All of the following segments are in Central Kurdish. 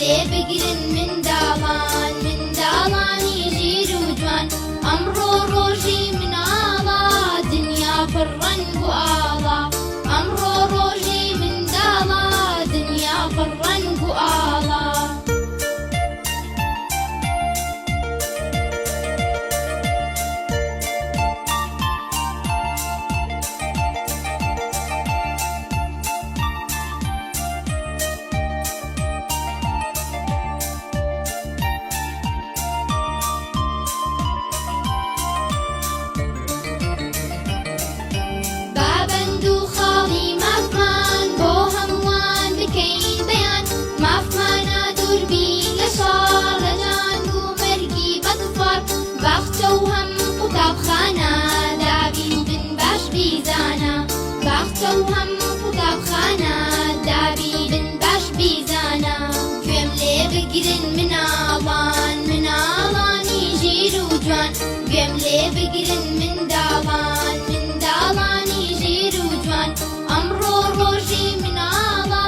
لێ بگرن منداڵان، منداڵانی ژیر و جوان. ئەمڕۆ ڕۆژی مناڵە، دنیا پڕ ڕەنگ و ئاڵا. ئەمڕۆ ڕۆژی منداڵە، دنیا پڕ ڕەنگ و ئاڵا. با بەند و خاڵی مافمان بۆ هەمووان بکەین بەیان، مافمانە دوور بین لە شەڕ، لە جەنگ و مەرگی بەدفار، باخچە و هەم قوتابخانە دابین بن باش بیزانە، باخچە و هەم قوتابخانە دابین بن باش بیزانە. گوێم لێ بگرن مناڵان، مناڵانی ژیر و جوان، گوێم لێ بگرن منداڵان، منداڵانی ژیر و جوان. ئەمڕۆ ڕۆژی مناڵە،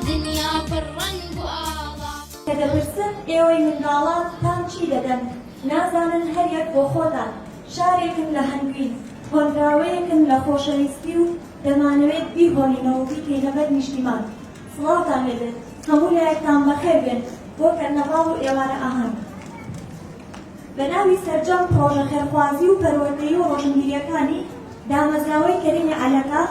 دنیا پڕ ڕەنگ و ئاڵا. کە دەپرسن ئێوەی منداڵان تام چی دەدەن، نازانن هەر یەک بۆ خۆتان شارێکن لە هەنگوین، هۆنراوەیەکن لە خۆشەویستی و دەمانەوێت بیهۆنینەوە و بیکەینە بەر نیشتیمان. سڵاوتان لێبێت، هەموو لایەکتان بەخێر بێن بۆ کەرنەڤاڵ و ئێوارە ئاهەنگ. بە ناوی سەرجەم پڕۆژە خێرخوازی و پەروەردەیی و ڕۆشنبیرییەکانی دامەزراوەی کەریمی عەلەکە،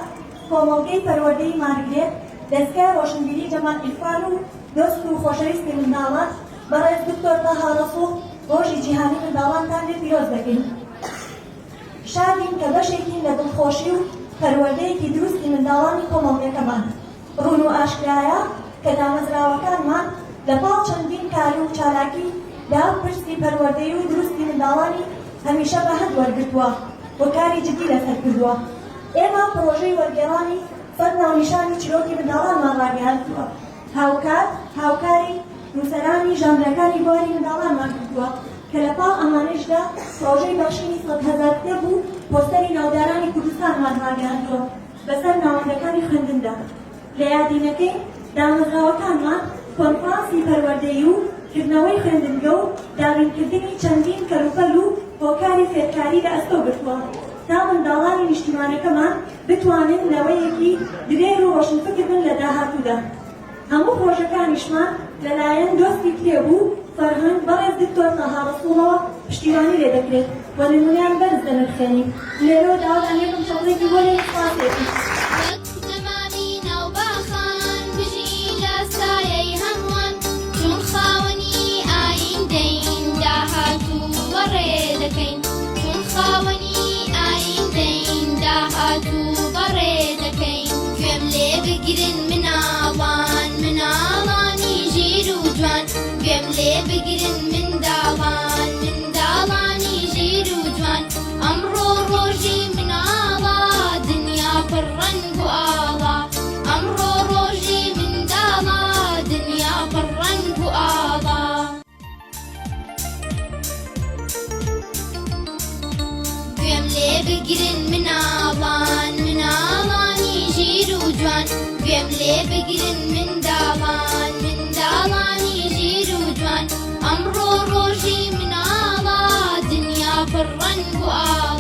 کۆمەڵگەی پەروەردەی مارگرێت، دەزگای ڕۆشنبیری جەمال عیرفان و دۆست و خۆشەویستی منداڵان، بەڕێز دکتۆر تەها ڕەسوڵ ڕۆژی جیهانی منداڵانتان لێ پیرۆز دەکەین. شادین کە بەشێکین لە دڵخۆشی و پەروەردەیەکی دروستی منداڵانی کۆمەڵگەکەمان. ڕوون و ئاشکرایە کە دامەزراوەکانمان لە پاڵ چەندین کار و چالاکی دا پرسی پەروەردەی و دروستی منداڵانی هەمیشە بە هەند وەرگرتووە و کاری جدی لەسەر کردووە. ئێمە پڕۆژەی وەرگێڕانی سەد ناونیشانی چیرۆکی منداڵانمان ڕاگەیاندووە. هاوکات هاوکاری نووسەرانی ژانرەکانی بواری منداڵانمان کردووە کە لە پاڵ ئەمانەیشدا پڕۆژەی بەخشینی 100,000 کتێب و پۆستەری ناودارانی کوردستانمان ڕاگەیاندووە بەسەر ناوەندەکانی خوێندندا. لە یادی نەکەین دامەزراوەکانمان کۆنفرانسی پەروەردەیی و کردنەوەی خوێندنگە و دابینکردنی چەندین کەلوپەل و هۆکاری فێرکاری لە ئەستۆ گرتووە تا منداڵانی نیشتیمانەکەمان بتوانن نەوەیەکی دلێر و ڕۆشنفکر بن لە داهاتوودا. هەموو پڕۆژەکانیشمان لەلایەن دۆستی کتێب و فەرهەنگ بەڕێز دکتۆر تەها ڕەسوڵەوە پشتیوانی لێ دەکرێت و نمونەیان بەرز دەنرخێنین. لێرەوە داواتان لێکەم چەپڵێکی بۆ لێنین سپاسێکی. وەک نەمامی ناو باخان بژی لە سایەی هەمووان چون خاوەنی ئایندەین داهاتوو بەڕێ دەکەین چون خاوەنی ئایندەین داهاتوو بەڕێ دەکەین گوێم لێ بگرن مناڵان مناڵانی ژیر و جوان گوێم لێ بگرن منداڵان منداڵانی ژیر و جوان ئەمڕۆ ڕۆژی مناڵە دنیا پڕ ڕەنگ و ئاڵا ئەمڕۆ ڕۆژی منداڵە دنیا پڕ ڕەنگ و ئاڵا. گوێم لێ بگرن مناڵان مناڵانی ژیر و جوان گوێم لێ بگرن منداڵان منداڵانی ژیر و جوان ئەمڕۆ ڕۆژی مناڵە دنیا پڕ ڕەنگ و ئاڵا.